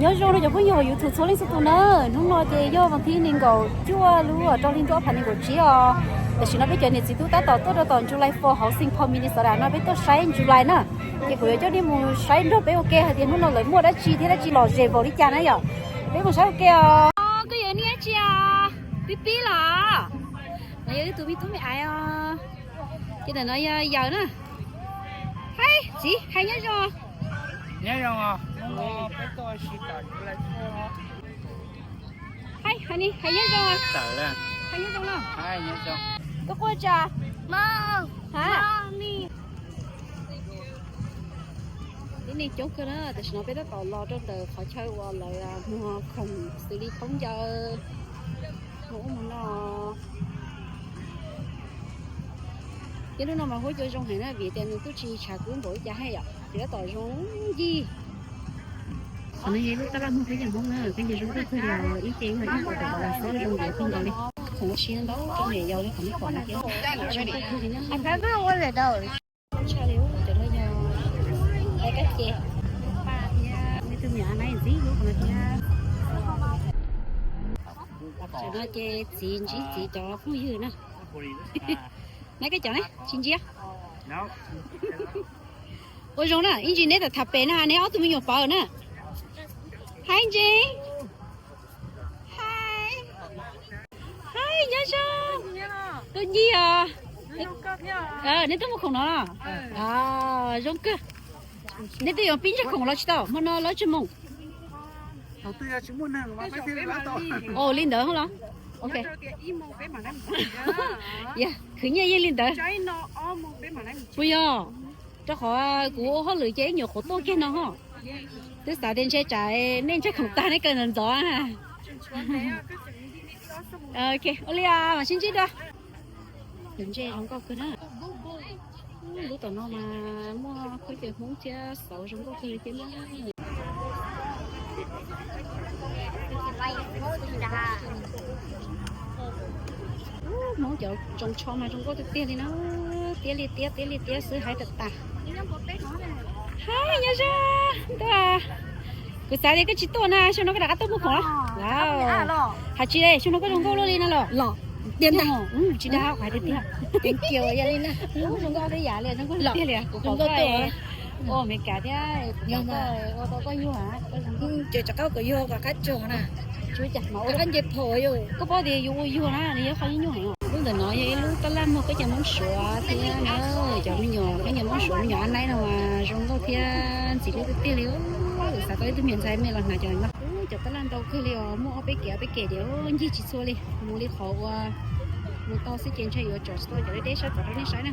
Nyob zoo rau cov phooj ywg hauv YouTube txhua leej txhua tus na. Hnub no ces yog vas thib nees nkaum cuaj lub rau hli ntuj ob phav nees nkaum tsib os. Tam sim no peb cov niam txiv tub tab tom tuaj rau tom July Four hauv Saint Paul, Minnesota no peb tuaj saib July na. Ces kuv yuav coj nej mus saib nrog peb ua ke hais tias hnub no lawv muaj dab tsi thiab dab tsi lom zem npaum li cas na yom. Peb mus saib ua ke os. Koj yuav niam tsi os? Pib pib los? No yog ib tug me tub me aiv os. Ces ntawm no yog yawm na. Hais txiv, hais nyob zoo. Nyob zoo os. Hais, hais ni, hais nyob zoo. Hais nyob zoo no. Koj quaj tsa? Ha? Tib neeg coob kawg na, tam sim no peb tab tom los rau ntawm qhov chaw uas lawv muag khoom xws li khaub ncaws, muag ub muag no. Ces hnub no mas huab cua zoo heev na vim tias nws kuj tsis tshav kub npaum li cas thiab yom, ces tab tom zoo ncig. Qhov no yog ib lub taj laj muag khaub ncaws Hmoob na, khaub ncaws zoo kawg thiab, ib ce ib qho ib qho tau los xwb, zoo nkauj kawg nkaus li. Khoom ua si ntau kawg, yog li qhov nej pom no thiab. Tshaj li cov no yog lawv kab ce, pa thiab nej tus me nyuam Anais ntxim hlub qhov no thiab. Tam no ces txiv ntsib txiv cov phooj ywg na. Neb koj cov ne tsis ntsia. Ua zoo na, ib ntsis neb tham pem na, neb ob tug me nyuam pawv na. Hais ntsis. Hais, nyob zoo. Koj ncig os. Neb twb muaj khoom no los? Zoo kawg. Neb twb yuav pib ntsib khoom los tsis tau, hmo no lawv tsis mus. Ua li ntawd los? Khwv nyiaj yeej li ntawd. Puas yog? Rau qhov kuv ua hauj lwm ces ib nyuam qhuav tuaj kiag no ho. Twb xav tias ntshe tsam nej ntsib khoom tag nej kaw ntxov ntxov. Ua li mam sib ntsib dua. Ntses zoo nkauj kawg na. Lub tom no mas muaj khaub ncaws Hmoob thiab xauv zoo nkauj kawg li thiab na. Hmoob cov tsoos tsho mas zoo nkauj tiag tiag li na. Tiab li tiab, tiab li tiab xwb, haib tas tas. Hais, nyob zoo, ntuj. Kuv xav tias koj tsis tuaj na, xyoo no koj rov qab tuaj muag khoom los? Hais tsis li, xyoo no koj zoo nkauj luaj li no los? Tsis dag, kuv hais tiag tiag. Zoo nkauj tej yam li, zoo nkauj tiag li, kuv pom koj ua Amelikas thiab, ua tau koj yuag. Ces rov qab kom yuag kom qab tsuag na. Rov qab nce phom yus. Koj paub tias yus ua yuag na, nws yog qhov nyuaj nyuaj heev. Lub ntawm no yog ib lub taj laj muag khaub ncaws Hmoob Suav thiab na, cov me nyuam khaub ncaws Hmoob Suav, me nyuam Anais no mas zoo nkauj thiab ntxim hlub tiag tiag li. Xav tau ib tug me ntxhais me los hnav cov no. Cov taj laj ntau kawg li os, muaj ob peb kev ob peb kev tias ncig tsis txhua li, mus li qhov uas mus tau xwb ces ntshe yuav tsom tsis tau cov deb deb sab tom rau nej saib na.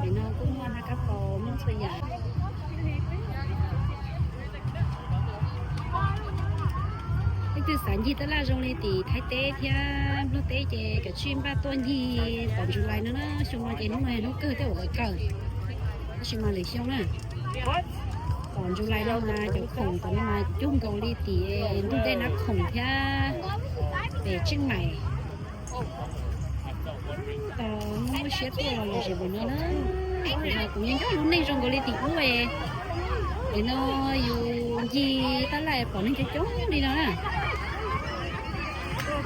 Pem no kuj muaj nab kab paus, muaj txhua yam. Leej twg xav ncig taj laj zoo li tim Thaib teb thiab Nplog teb ces kav tsij npaj tuaj ncig tom July no na. Xyoo no ces hnub no yog hnub kawg thiab uas lawv kaw, tab sis mas lwm xyoo na. Tom July no mas cov khoom tom no mas cuag nkaus li tim ntug dej Nab Khoom thiab pem Tseej Maim. Tau muaj siab tuaj los lom zem npaum no na. Kuv nco nco lub neej zoo nkaus li tim ub. Tim no yus ncig taj laj pom neeg coob coob li no na.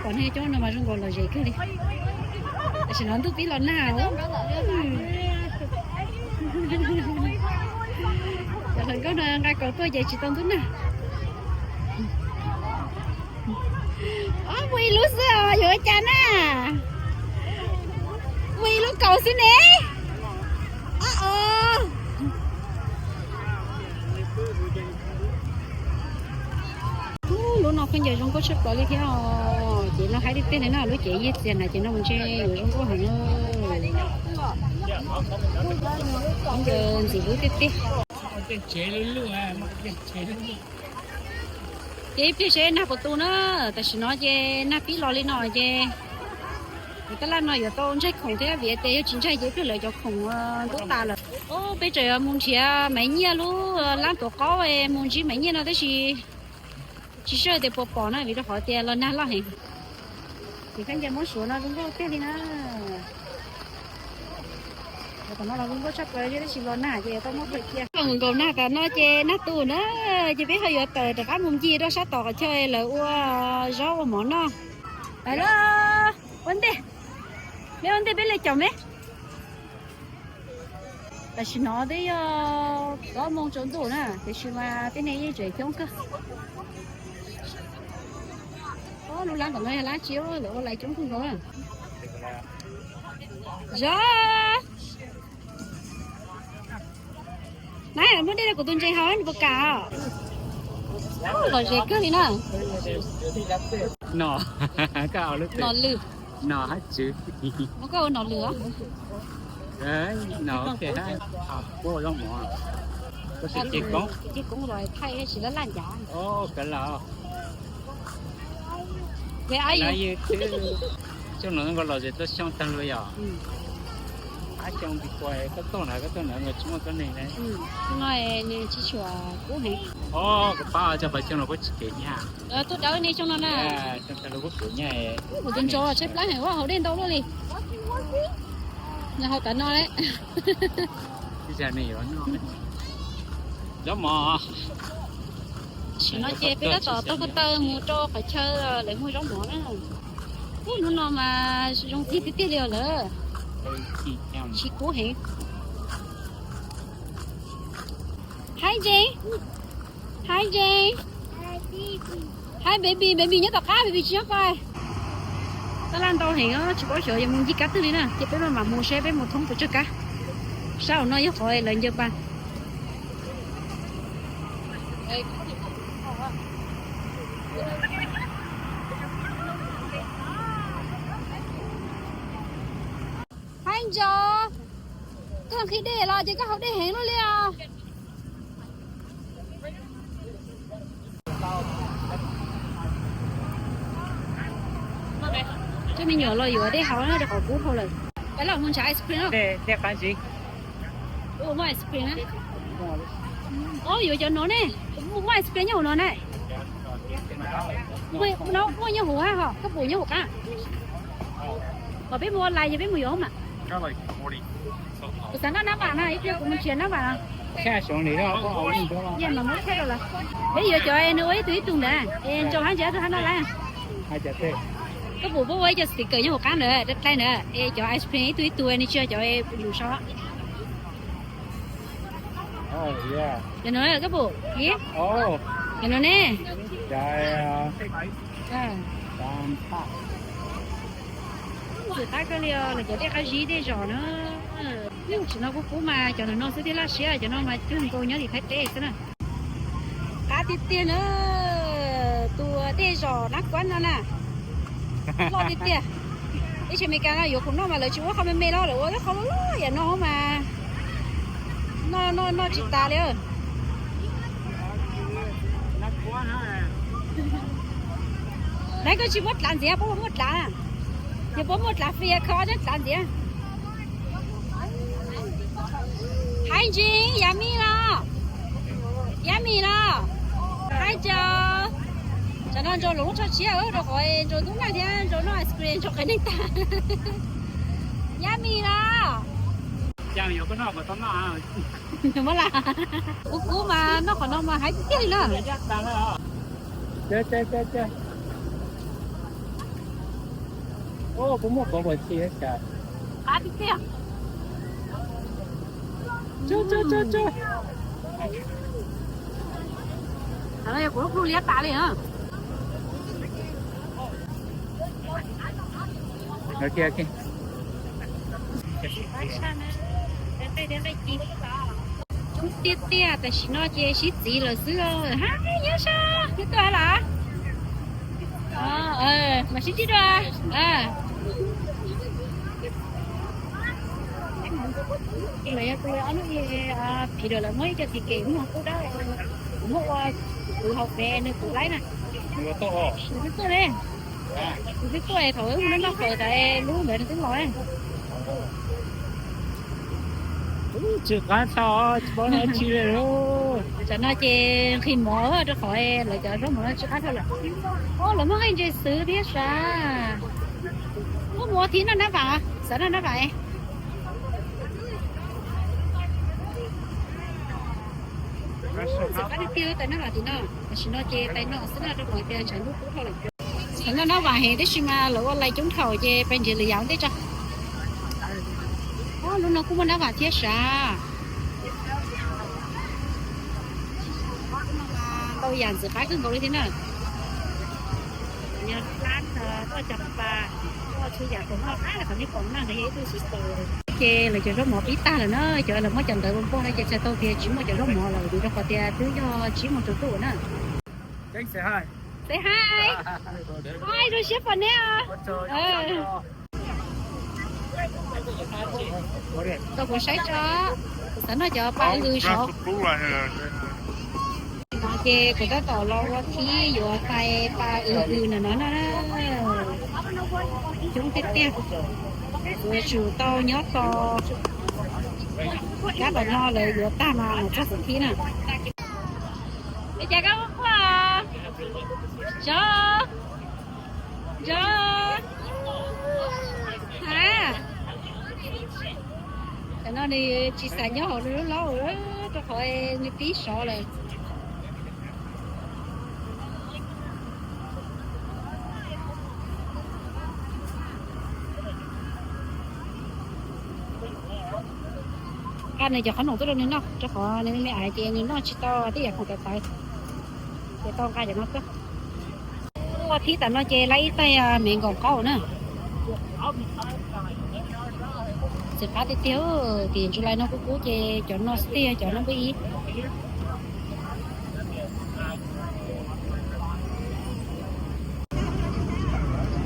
Pom neeg coob no mas zoo nkaus lom zem kawg li. Tam sim no ntuj pib los nag. Cov hluas nkauj no nqa kaus tuaj ces tsis tau ntuj nag. Ob, muaj ib lub xwb os, yuav ua cas na? Muaj ib lub kaus xwb ne. Ob, os. Lub no khaub ncaws zoo nkauj tshaj plaws li thiab os. Ces no haib tiag tiag li no, lub cev yij txias na ces no ntshe yuav zoo nkauj heev na. Khaub ncaws ntxim hlub tiag tiag. Ces ib pliag seb nag puas tu na, tam sim no ces nag pib los li no ces kuv taj laj no yuav tau ntsaig khoom thiab vim tias yog tsis ntsaig ces ib pliag lawv cov khoom ntub tas lawm. Peb tseem yuav mus nrhiav Maiv Nyiaj lub lab tuav qaub mus ntsib Maiv Nyiaj no tab sis tsis sure tias puas pom na vim rau qhov tias los nag loj heev. Ces khaub ncaws Hmoob Suav no zoo nkauj tiag li na. Tam no los zoo nkauj tshaj plaws, tab sis los nag ces tau muab phaws cia. Nkaus nag tas no ces nag tu na, ces peb ho yuav tawm rov qab mus ncig rau sab tom qhov chaw lawv ua zaub ua mov noj. Pais lauj, ua ntej, peb ua ntej peb li caum me. Tam sim no twb yog plaub moos tsaus ntuj na, tiam sis mas tej neeg yeej tseem coob kawg. Lub lab tom no yog lab tsi, lawv ua lais coob kawg nkaus. Zov, na muab dej rau kuv tus ntses haus nws puas kam. Lom zem kawg li na. Nom lwm. Nom hab tswv. Koj ua nom lwm os. Nom ces koj ua zaub mov. Koj tus txiv koob, txiv koob los thaij tsis laj laj ncav. Kav lawm. Xyoo no koj lom zem tau xyoo tag lawm yom. Ab xyoo pib koj tuaj na, koj tuaj na los tsis muaj koj neeg ne. Xyoo no nws tsis tshua kub heev. Kuv pab coj pais xyoo no kuj tsis kev nyaj. Tuaj dawb ne xyoo no na. Xyoo tag lawm kuj kev nyaj. Kuv tus ntsos tshaib plab heev, ua haus dej ntau luaj li. Nws haus tav no lawm. Zaub mov. Tam sim no ces peb tab tom taug ko taw mus rau qhov chaw lawv muag zaub mov na. Hnub no mas zoo txiag tiag tiag li os lawm. Tsis kub heev. Hi Jane. Hi Jane. Hi baby, baby nyob tom qab, baby tsis nyob ko. Tab laj ntau heev, tsis paub xyov yuav mus ncig kab twg li na, ces peb maj mam mus seb peb mus thoob pes tsawg kab. Sab hauv no yog qhov lawv ncaws pas. Haib ntsos, koj nqhis dej los ces koj haus dej heev luaj li os. Coj me nyuam los yuav dej haus na, rau qhov kub dhau lawm. Peb los mus ntshav ice cream los. Muaj ice cream na. Ob, yuav cov no ne. Muaj ice cream nyob hauv no na. No muaj nyob hauv hab ho, koj pum nyob hauv qab. Kom peb mus ua lais ces peb mus yuav mas. Kuv xav noj nab vam na, ib pliag kuv mus nrhiav nab vam. Peb yuav cov nws ua ib tug ib tug ntawd, es ntsaum hab ntsis tus hab noj lawm. Koj pum puab ua ib co sticker nyob hauv qab ntawd, dai dai ntawd, es cov ice cream ib tug ib tug, nws tsis yog cov lus so. Cov no koj pum, cov no ne. Txim qab kawg li os, lawv cov dej qab zib dej zos na. Tam sim no kub kub mas cov ntawm no xwb thiaj laj siab, cov no mas cug nkaus nyob tim Thaib teb xwb na. Qab tiag tiag na, tus dej zos Nab Kuab no na. Loj tiag tiag. Ib tsev Amelikas no yuav khoom noj mas lawv tsis ua qhov me me los lawv ua ib qho loj loj yam no mas noj noj noj tsis tas li. Nab, koj tsis muab dlav ntxiv, puab muaj dlav na. Yog puab muaj dlav fij kho ob tsob dlav ntxiv. Haib ntsis, yummy los? Yummy los? Haib ntsos. Tam no Ntsaus los lub tsho tshiab rau qhov Ntsaus ntub nag thiab Ntsaus noj ice cream Ntsaus qias neeg tag. Yummy los? Kub kub mas noj qhov no mas haib tiag tiag li na. Puas muaj kov pam tsi? Qab tiag tiag. Tso, tso, tso, tso. Tam no yog kuv lub plhu liab tas li na. Ok, ok. Coob tiag tiag, tam sim no ces sib txiv lawm xwb. Hab, nyob sab, nyob tuaj hab los? Mam sib ntsib dua. Lawv yog tus ob lub, phim lawm lawv muab ib co tis kem muag kub dawb, kuv muab ua tus hauv pes nws tus laib na. Nws twb tuaj ne. Nws twb tuaj thaum wb mus noj noj fawm tas lub ntawd nws twb los. Tsw qab tag, tsis paub noj tsi li. Tam no ces nqhis mov rau qhov lawv cov zaub mov no tsw qab tag lawm. Lawv muaj nqaij ntses xwb thiab sav. Muab mus ua thib noj nab vam, xav noj nab vam. Ntxim qab tiag tiag tais nab vam tim no, tam sim no ces tais no xwb na rau qhov tias tshav ntuj kub dhau lawm. Tais no nab vam heev tab sis mas lawv ua lais coob dhau ces pais nrhiav lwm yam ua ntej tso. Lub no kuj muaj nab vam thiab sav. Ntau yam ntxim qab kawg nkaus li thiab na. Yog plab, toj cov pas, toj txhua yam kom noj qab li qhov nej pom na, nkawd yog ib tug sister. Ces lawv cov zaub mov pib tag lawm na, cov lawv muab cov ntawd ua npog no ces txhais tau tias tsis muaj cov zaub mov lawm vim rau qhov tias twb yog tsib moos tsaus ntuj na. Say hi. Hi, zoo siab pom neb os. Tau kuv saib tso, kuv xav noj cov pa ws saud. No ces kuv tab tom los ua thib yuav tais pa ws ntawm no na. Coob tiag tiag. Yuav tsum tau nyob tos kab tom no lawv yuav tag mas mam txog kuv thib na. Es cas koj quaj quaj? Zov, zov. Ha, tam no nws tsis xav nyob hauv nws lub laub rau qhov nws pib sov lawm. Nqa nws cov qhob noom tuaj rau nws noj rau qhov nws me me ais ces nws noj tsis tau tej yam khoom tawv tawv. Ces tau nqa cov no tuaj. Ua thib tam no ces laib ib taig me nkaum qaub na. Ntxim qab tiag tiag, tim July no kub kub ces cov no xwb tiag cov no npawb ib.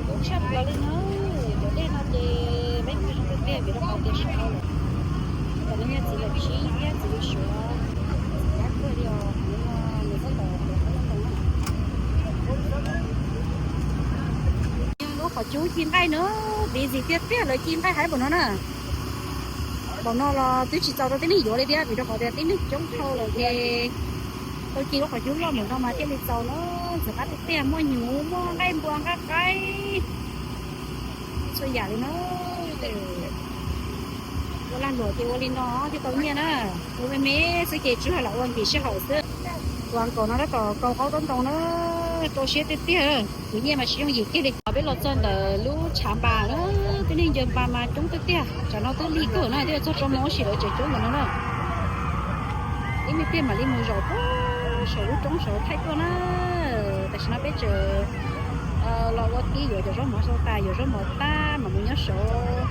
Kub tshaj plaws li na, cov dej no ces laib muaj zoo tiag tiag vim rau qhov tias sov lawm. Tam no yog txiv laum tsib thiab txiv laum suav, ntxim qab kawg li os, nws txhob tawm qhov no ntoo na. Lub qhov cub ci nqaij na, busy tiag tiag lawv ci nqaij haib npaum no na. Npaum no los twb tsis txaus rau tib neeg yuav li thiab vim rau qhov tias tib neeg coob dhau lawm ces tau ci lub qhov cub loj npaum no mas thiaj li txaus na. Ntxim qab tiag tiag, muaj nyuv muaj nqaij npua nqaij qaib txhua yam li na. Ua lag luam ces ua li no thiaj tau nyiaj na. Ua me me xwb ces tsuas lam ua nkim sij hawm xwb. Tus uncle no tab tom kaus qaub taub ntoo na, rau siab tiag tiag. Kuv nyiaj mas tsis yooj yim kiag li. Peb los txog ntawm lub tshav npas na, tib neeg ncaws npas mas coob tiag tiag. Tsam no twb lig kawg na, twb yuav txog tsaus ntuj sim lawv tseem coob npaum no na. Ib me pliag mam li mus zaum puag saum lub roob saud thaij tuaj na. Tam sim no peb tseem los ua thib yuav cov zaub mov sau tas, yuav zaub mov tag mam mus nyob saud,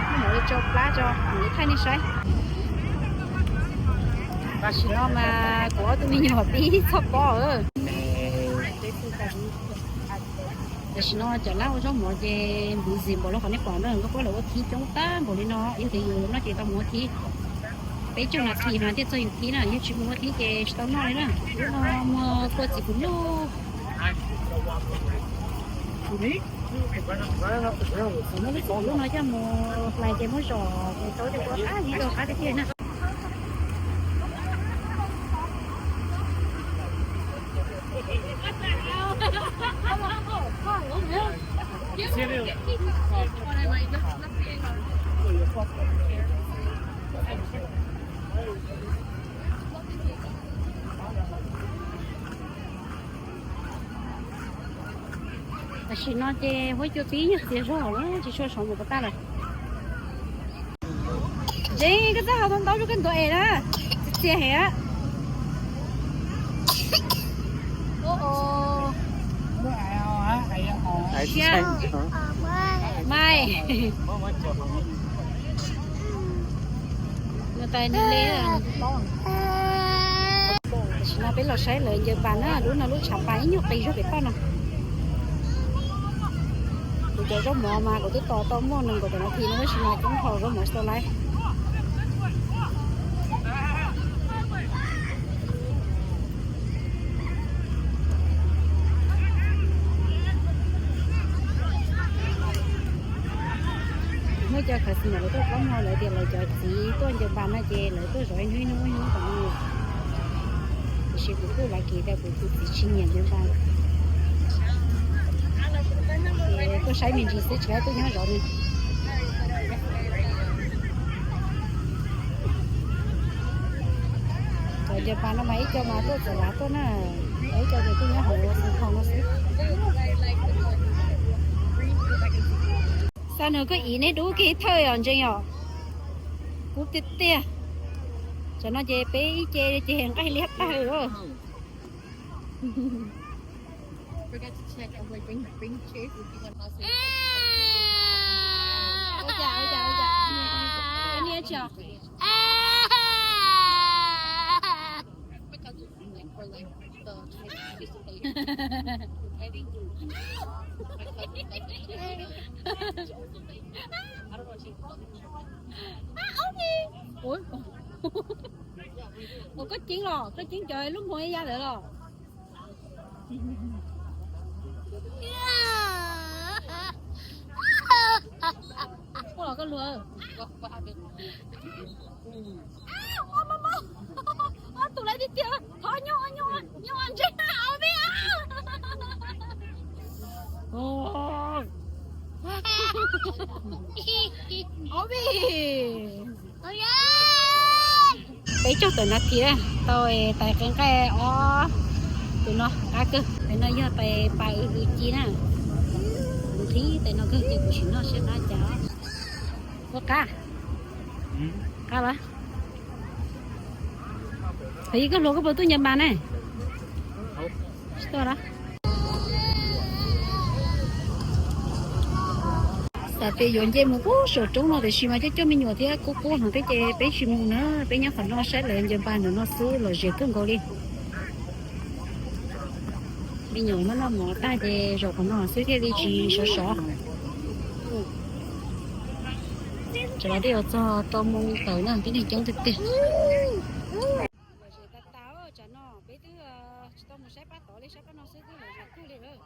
nyob mam li tso plab tso mam li thaij nej saib. Tam sim no mas kuv ob tug me nyuam pib txhoj pob. Tam sim no cov lab ua zaub mov ces npuv zis npaum li qhov nej pom na, nkauj puab lawv ua thib coob tag npaum li no, yog tias yus noj ces tau mus ua thib. Peb caug nas this mas thiaj txog yus thib na, yog tsis mus ua thib ces tsis tau noj li na. Lub no muag kua txiv kuv lug. Lub no coj mus hlais ces muab zom ces rau cov kua qab ib rau qab tiag tiag na. Tam sim no ces huab cua pib nyuag txias zog lawm, tsis tshua saum mus puas tag lawm. Ntseeg koj txoj hau ntau ntau rau koj ntuav es na, txias heev. Mai, nws tais nws le. Tam sim no peb los saib lawv ncaws pas na, lub no lub tshav pas ib nyuag qis zog pem toj no. Kuv cov zaub mov mas kuv twb tos tau muaj nees nkaum tawm nas this no tab sis mas coob dhau zaub mov tsis tau laib. Muaj cov khawv xim nyam lawv tuaj plaub hmo lawv tias lawv cov txiv tuaj ncaws npas no ces lawv tuaj zov ib hnub ib hnub tom no. Tiam sis kuv kuj lav kiv tias kuv tus txiv tsis nyiam ncaws npas. Ces tuaj saib me ntsis xwb tsis laib tuaj nyob zov li. Cov Ncaws pas no mas ib co mas tuaj txawm lav tuaj na, ib co ces tuaj nyob hauv xeev khaus no xwb. Xa nws koj ib neb dub kiag thawj os ntseeg os. Kub tiag tiag. Tsam no ces peb ib ce ces nqaij liab tag li os. Ua koj ceeb los, koj ceeb cov lub npoo ya lawm los. Koj los koj luag. Tus lawv tiag tiag, thov nyob nyob nyob ntsej na, ob vij. Ob vij. Peb caug tawm nas this tau tais qe nqaij ob tus no qab kawg. Tais no yog tais pas w w ci na. Kuv qhib tais no kawg ces kuv sim noj saib qab cas. Ua qab, qab las. Qhov yog koj hluas koj puas tuaj ncaws pas ne? Tsis tuaj lawm. Xav tias yuav nce mus pub saum roob no tiam sis mas coj coj me nyuam thiab kub kub heev thiab ces peb tsis mus na, peb nyob qhov no saib lawv ncaws pas ntawm no xwb los zem kawg nkaus li. Me nyuam muab noj mov tag ces zaum qhov no xwb thiaj li tsis sov sov. Tsam no twb yuav txog rau moo tawm na, tib neeg coob tiag tiag. Lom zem tas tas, tsam no peb twb tsis tau mus saib pab tod li, saib pab no xwb twb lom zem kawg li lawm.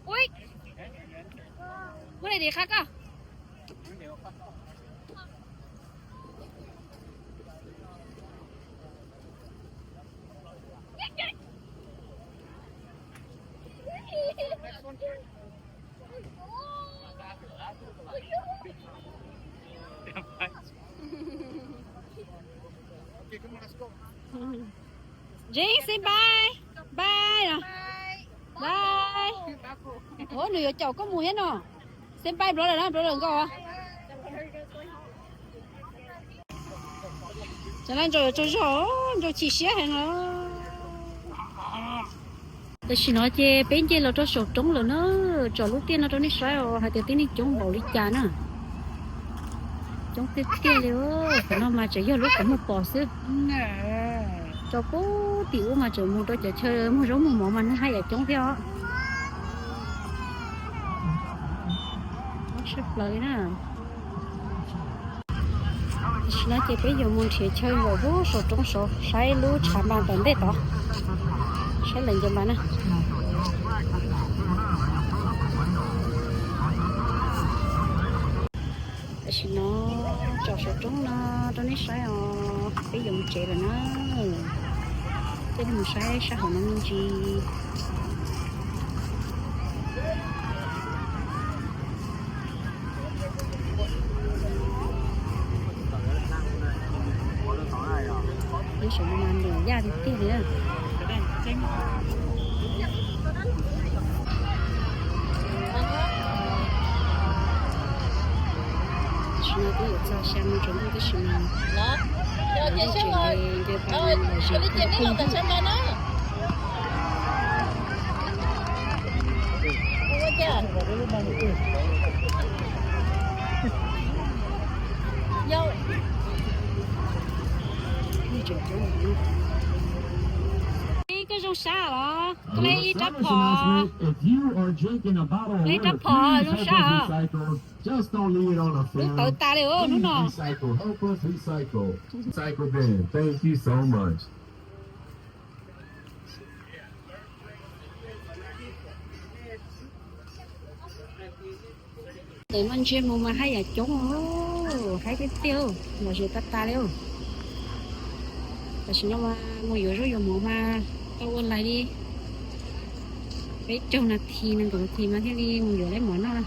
Ui, muab daim diav qhab koj. James, say bye. Bye no. Bye. Ua nws yuav caum koj mus thiab no. Say bye brother na, brother nkauj. Cov no ntsaum yuav tsaug zog, ntsaum chim siab heev os. Tam sim no ces peb nce los rau saum roob lawm na, tsom lub tiaj no rau nej saib os, hais tias tib neeg coob npaum li cas na. Coob tiag tiag li, qhov no mas tseem yog lub qhov muag pos xwb. Rau pub tim ub mas tseem mus rau cov chaw muag zaub muag mov mas neeg haj yam coob thiab os. Mob siab plaws li na. Tam sim no ces peb yuav mus nrhiav chaw nkaum pub saum roob saud saib lub tshav npas tom ntej tod, saib lawv ncaws npas na. Tam sim no tsom saum roob no rau nej saib os, peb yuav mus tsev lawm na. Cia li mus saib sab hauv no me ntsis. Nyob saum no mas lwm yaj tiag tiag li na. Tam sim no twb yuav txog xya moo tsaus ntuj tab sis mas lawv tseem ncaws pas lom zem kawg li. Koj zoo sab los? Koj ib rab phom, koj ib rab phom zoo sab os. Lub tawv tas li os hnub no. Ntawm no ntsia mus mas haj yam coob, haib tiag tiag, lom zem tas tas li. Tam sim no mas mus yuav zaub yuav mov mas tau ua lais li peb caug nas this nees nkaum nas this mas thiaj li mus yuav lais mov noj.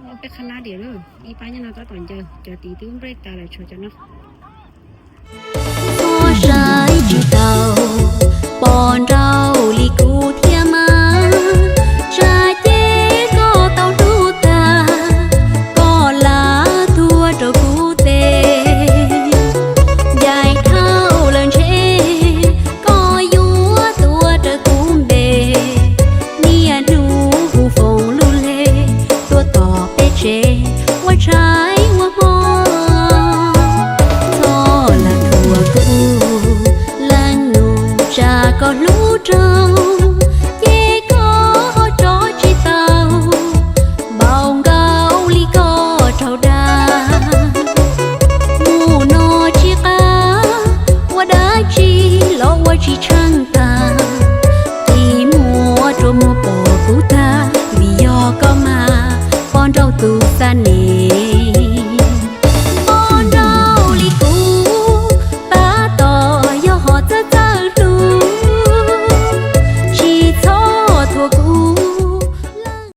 Muaj peb qhab nab diam lawm, ib pab nyob no tab tom ncaws, cov tid twb nplej tas lawm tshuav cov no.